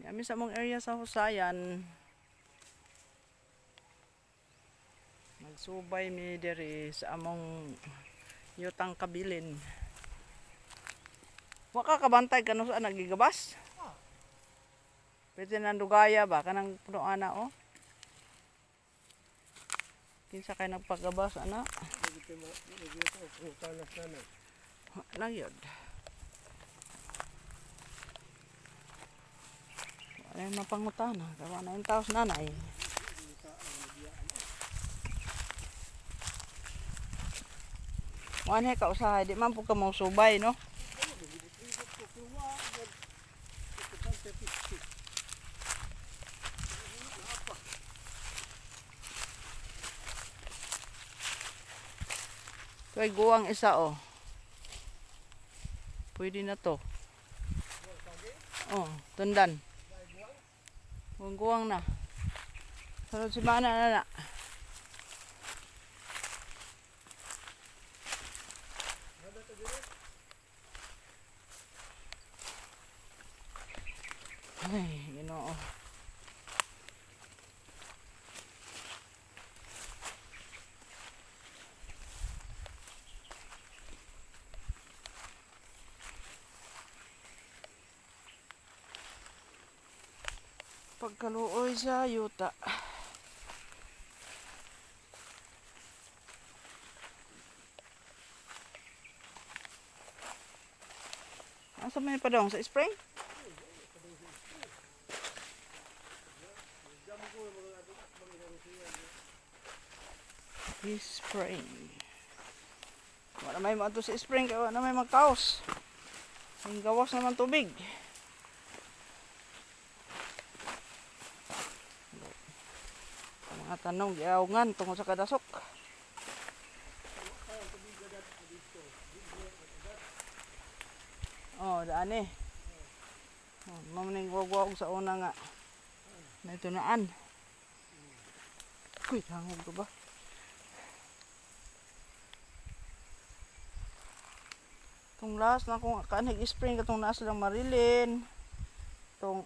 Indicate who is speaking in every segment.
Speaker 1: Yami sa mong area sa Husayan. Nagsubay mi diri sa among yutang kabilin. Wa ka kabantay kanu sa nagigabas? Pwede nang dugaya ba kanang puno ana oh. Kinsa kay nagpagabas ana? Lang yun. Ay mapangutana, gawa na yung taos nanay. Wanhe ka usahay, di man po ka mo subay, no? Ito ay guwang isa, oh. Pwede na to. Oh, tundan. Guwang-guwang na. Sunod si Mana na na. Ay, Ginoo. Pagkaluoy sa yuta. Asa may padong sa spring? Spring. Wala may maadto sa spring kay wala may magkaos. Ang gawas naman tubig. Ang mga tanong giawungan tungod sa kadasok. Oh, daan eh. Oh, mao man ning gwagwag sa una nga. Natunaan. Uy, hangog to ba? Tong last na kung kanig spring katong naas lang Marilyn. Tong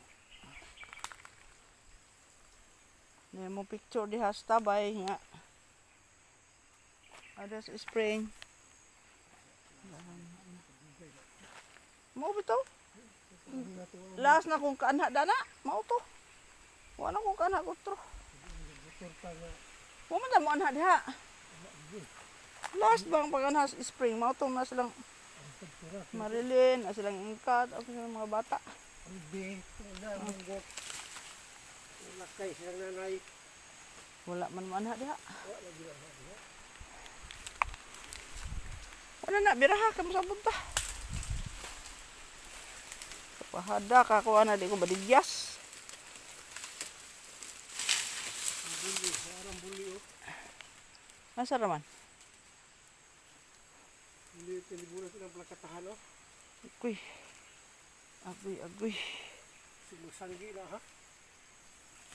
Speaker 1: mo picture diha sa tabay nga. Ada sa spring. Mao bitaw? Last na kung kanha dana, mao to. Wa na kung kanha utro. Wa man mo anha diha. Last bang pag-anha sa spring, mao tong na silang Marilyn, na silang ingkat, ako silang mga bata.
Speaker 2: Lakay silang nanay.
Speaker 1: Wala man mo anha diha. Wala na, biraha ka mo sa punta. Pahada ka kuha na di ko badigyas.
Speaker 2: Buli, arang buli oh.
Speaker 1: Nasa raman?
Speaker 2: Buli, tinibunan silang plakatahan oh.
Speaker 1: Agoy. Agoy, agoy.
Speaker 2: Simusanggi na ha.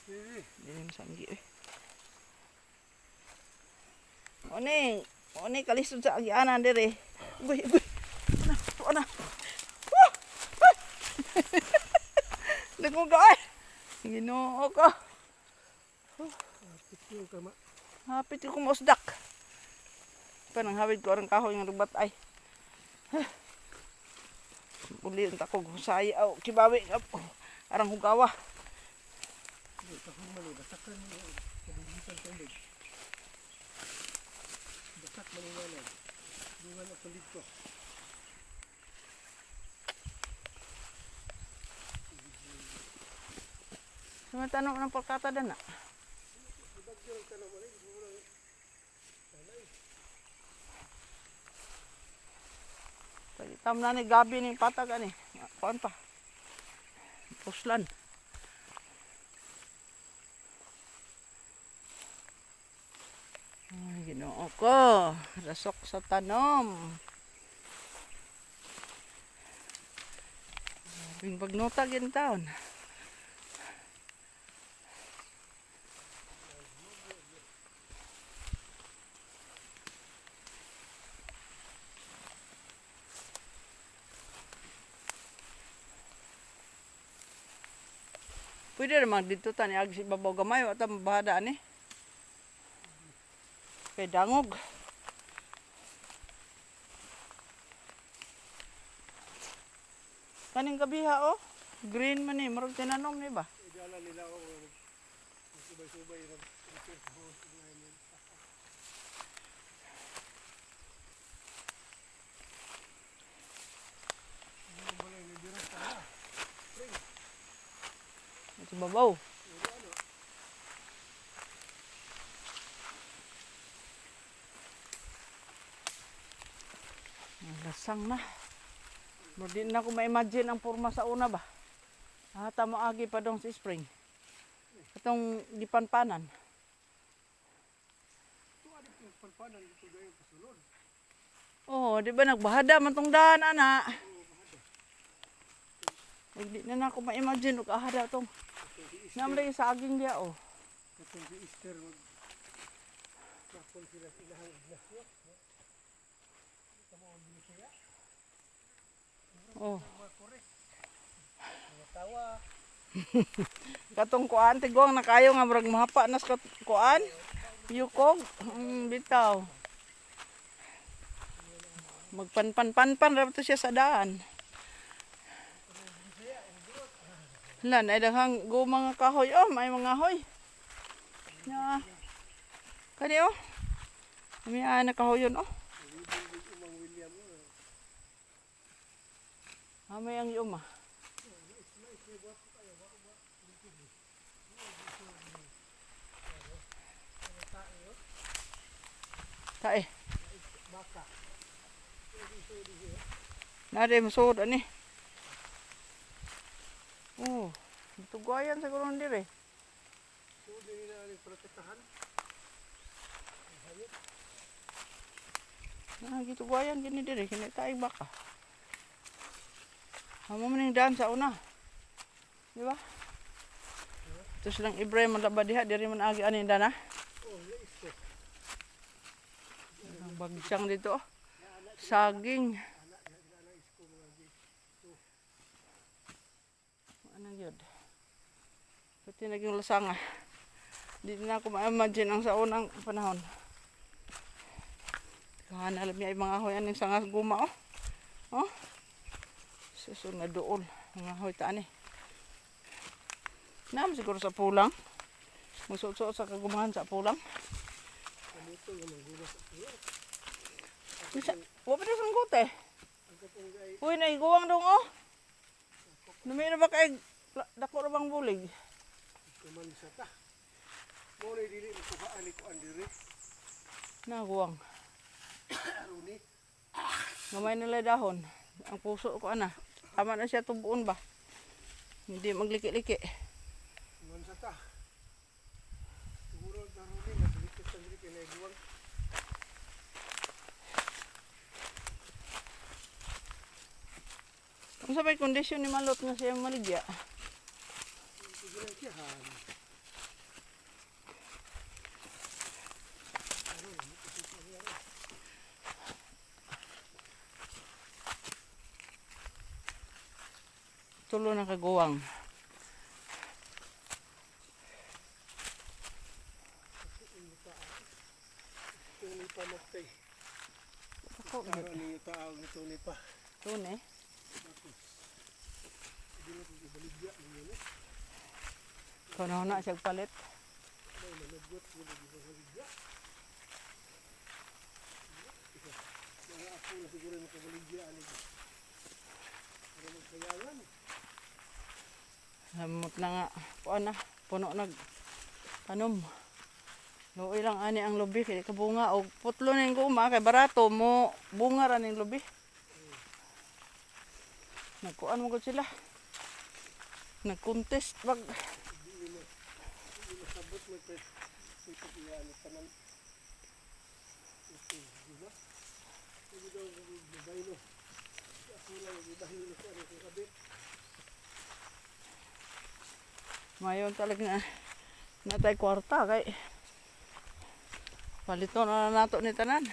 Speaker 2: Eh,
Speaker 1: Dilim sanggi eh. One, one kalisod sa agianan dire. Agoy, agoy. Ana, tuwa na. Wah! Wah! Dagko ka ay. Ginoo ko.
Speaker 2: apit yung kama.
Speaker 1: Hapit ko mausdak. Panang hawid ko arang kahoy nga rubat ay. Uli unta ko husay aw kibawi oh, arang hugawa.
Speaker 2: Ay, kahon man eh, basakan mo. Kabugitan tubig. Basak man yung nanay. Dungan ang tulig ko.
Speaker 1: Sumatanong ng pagkata na. Pagkitam na ni gabi ni patag ani. Kuan pa. Puslan. Ay, Ginoo ko. Rasok sa tanom. Grabing bagnotag in town. Pwede naman dito tani ag si babaw gamay wa ta mabahada ani. Kay dangog. Kaning gabiha oh. Green man ni, murag tinanom ni ba?
Speaker 2: Idala nila ako subay-subay ng repair sa house ngayon.
Speaker 1: Ito babaw. Ang lasang na. Murag di na ko ma-imagine ang porma sa una ba. Ah, tamo agi pa dong sa spring. Atong gipanpanan.
Speaker 2: Ito ano yung palpanan dito gayon pasulod.
Speaker 1: Oo, di ba nagbahada man tong daan ana. Ug di na nako ma-imagine og ahada tong. Naam lagi sa aging dia oh.
Speaker 2: Katong si Easter mag Kapon sila sa ilahang Ignacio. Tamo ang binisaya.
Speaker 1: Oh.
Speaker 2: Mga korek. Mga tawa.
Speaker 1: Katong kuan tigwang na kayo nga murag mahapa na sa kuan. Yukog, bitaw. Magpanpan-panpan ra to siya sa daan. Lan ay daghang go mga kahoy oh, may mga hoy. Na. Kani oh. May ana kahoyon oh.
Speaker 2: Umang William.
Speaker 1: Ah, may ang yuma. Tae. Nade masuod ani. Oh, tugayan siguro dire.
Speaker 2: So, dili na ang protestahan.
Speaker 1: Na gitugayan gini dire kini tae baka. Amo man ning daan sa una. Di ba? Ito silang Ibrahim man laba diha diri man agi ani dana.
Speaker 2: Oh, lais ko.
Speaker 1: Ang bagyang dito. Oh. Saging. Anong yun? Pati naging lasanga. Di na ako ma-imagine ang sa unang panahon. Kahan alam niya ay mga hoy aning sangas guma oh. Oh. Susun nga dool. Mga hoy taan eh. Naam siguro sa pulang. Musuot-suot sa kagumahan sa pulang.
Speaker 2: Kamuto nga manggumas sa pulo.
Speaker 1: Bisa, wa pa sa gute.
Speaker 2: Ang katong gay
Speaker 1: Uy, naiguwang dong oh. Numi na ba kay dako ra bang bulig?
Speaker 2: kuman sa ta. Mo na dili makuhaan ni kuan diri.
Speaker 1: Naguwang.
Speaker 2: Aruni.
Speaker 1: Gamay nila dahon. Ang puso ko ana. Tama na siya tubuon ba? Hindi magliki-liki.
Speaker 2: Kuman sa ta. Siguro ang aruni masalikit sa diri kay naiguwang.
Speaker 1: Unsa may kondisyon ni Malot nga siya maligya?
Speaker 2: Siguro siya han.
Speaker 1: Tulo na kaguwang.
Speaker 2: Tuni pa magtay.
Speaker 1: Ako,
Speaker 2: Karon ninyo taag ni tuni pa.
Speaker 1: tune.
Speaker 2: Dili ko ibaligya ninyo ni.
Speaker 1: Kuno na siya palit.
Speaker 2: May managot ko na ibaligya. Mga ako na siguro yung makabaligya ani. Para magsayangan.
Speaker 1: Lamot na nga. Kuan na. Puno nag tanom. Luoy lang ani ang lubi kay kabunga og putlo na yung guma kay barato mo bunga ra ning lubi. Nagkuan mo gud sila. Nagcontest bag
Speaker 2: Hindi masabot mo pa ito iya ni tanan. Ito, di ba? Hindi daw babaylo. Ako lang ibahilo ko ano kung kabit.
Speaker 1: mayon talaga na natay kwarta kay palito na nato ni tanan.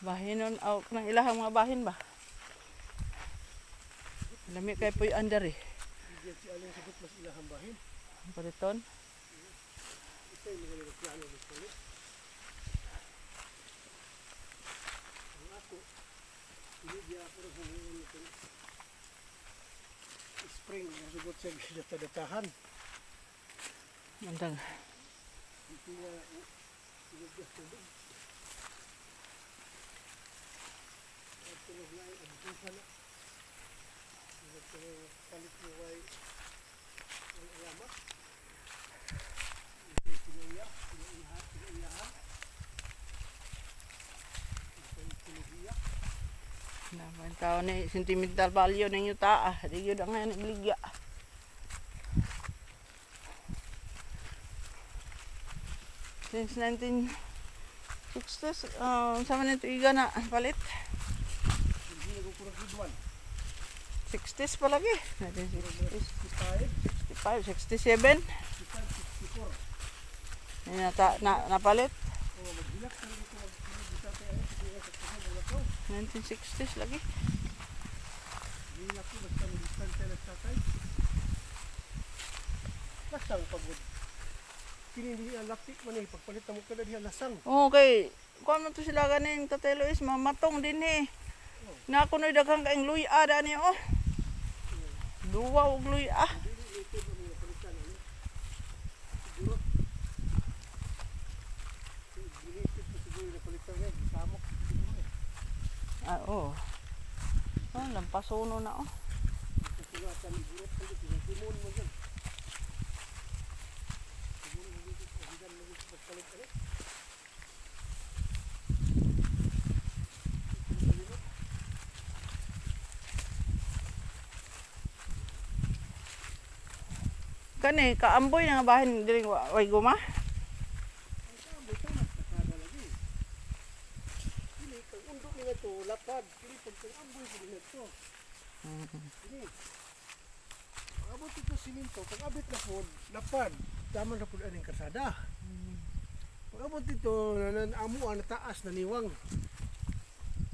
Speaker 1: Bahinon aw nang ilahang mga bahin ba. Lami kay puy andar eh.
Speaker 2: Hindi si aling sagot mas ilahang bahin.
Speaker 1: Paliton.
Speaker 2: Isa yung mga nagplano ng palit. Ang ako, hindi di ako rin humingan nito. Spring, masugot siya data-datahan.
Speaker 1: Mandang.
Speaker 2: Hindi nga, ilugdas tubig. At tulog na ay abususan na. Tulog palit ni Way ang alamat. Ito sinuya, sinuiha, sinuiyahan. Ito sinuhiya.
Speaker 1: Naman tao ni sentimental value ninyo ta. Ah. Di yun ang ngayon ibligya. Since 1960s, sa man ito iga na palit.
Speaker 2: Hindi na kukurang idwan.
Speaker 1: 60s palagi. 1960s.
Speaker 2: 65,
Speaker 1: 65, 67.
Speaker 2: 65, 64.
Speaker 1: Ni nata, na, napalit.
Speaker 2: O, maghilak na rin ito. Maghilak na rin ito.
Speaker 1: 1960s lagi.
Speaker 2: Hihilak ko basta mag-distansya na sa tatay. Lasang pagod. Kini hindi ang lapik man eh. Pagpalit na mo ka na diha lasang.
Speaker 1: Okay. Kuan man to sila ganin Tatay Luis, mamatong din eh. Na kuno'y daghang kaing luya dani oh. Duwa og luya.
Speaker 2: Hindi rin native ang mga palitan. Ano? Siguro. Ginisip ko siguro yung napalitan niya. Gisamok. Siguro eh.
Speaker 1: Ah, oo. Oh, lampasuno na oh.
Speaker 2: Kasulatan igurot ko dito. Simon mo yun. Siguro mo dito. Agidan mo dito pagpalit. Ano?
Speaker 1: Kani kaamboy na nga bahin diri way guma.
Speaker 2: Ang kaamboy ka, mas kasada lagi. Kini, kang undo nila to, lapad. Kini, pag kang amboy ko nila to. Kini. Ang abot ito siminto, pag abit na po, lapad. Tama na po aning kasada. Pag abot ito, amuan na taas, naniwang.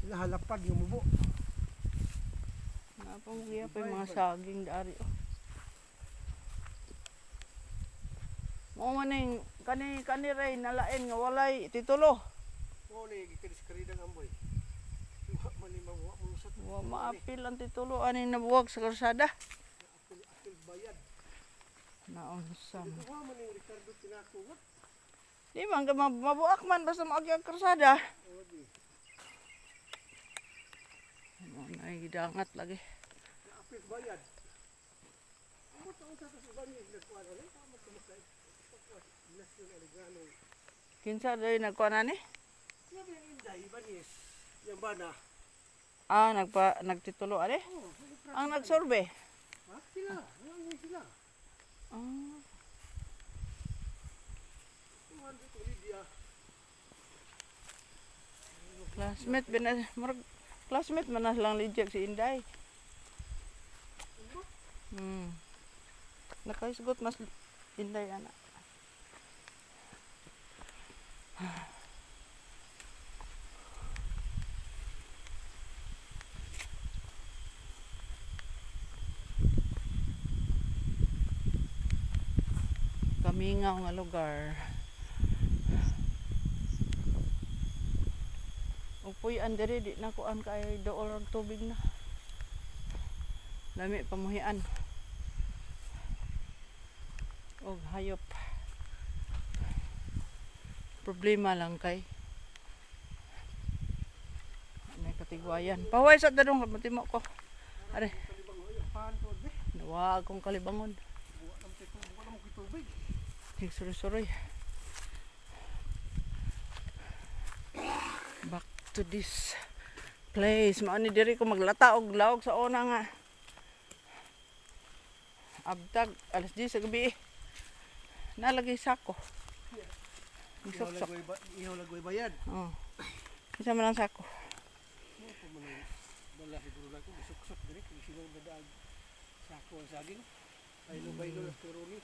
Speaker 2: Sila halapad yung mubo.
Speaker 1: Napamugya pa yung mga saging dari oh. Mao man ning kani kani ray nalain nga walay titulo.
Speaker 2: Mao ni gikadiskarida ang amboy. Wa man ni mawa mo usot.
Speaker 1: Wa maapil ang titulo ani nabuwag sa kalsada.
Speaker 2: Apil apil bayad.
Speaker 1: Naunsa man.
Speaker 2: Wa man ni Ricardo Tinaco. What?
Speaker 1: Di man ka mabuak man basta maagi ang kalsada.
Speaker 2: Oh, di.
Speaker 1: Ano na gidangat lagi.
Speaker 2: Apil bayad. Amo ta unsa ta sa uban ni nagkuan ani? Amo ta mo sa Ignacio Alegrano.
Speaker 1: Kinsa day nagkuan ani?
Speaker 2: Sinabi ang Inday Ibanez. Yang bana.
Speaker 1: Ah, nagpa nagtitulo ani?
Speaker 2: Oh,
Speaker 1: Ang nagsurvey.
Speaker 2: ha? Sila. Ang sila.
Speaker 1: Ah,
Speaker 2: 200 Lydia.
Speaker 1: Classmate bina murag classmate man na silang Lydia si Inday. Nakahisgot mas Inday ana. Kamingaw nga lugar. Upoy an diri di na kuan kay dool rag tubig na. Lami pamuhian. Og hayop. Problema lang kay ano katigwayan. Paway sa dadong matimo ko. Are,
Speaker 2: Kalibang oy, apahan to be.
Speaker 1: nawa akong kalibangon.
Speaker 2: Buwa nam tito, buwa nam tubig.
Speaker 1: Nagsuroy-suroy. Back to this place. Mao ni diri ko maglata og laog sa una nga. Abtag alas 10 sa gabi. Nalagay sako. Isuksok.
Speaker 2: Ihaw lagoy bayad.
Speaker 1: Oh. Isa man ang sako.
Speaker 2: Mo pa man ang dala siguro lang ko isuksok diri kay sino na daag sako ang saging. Ay lubay lo turuni.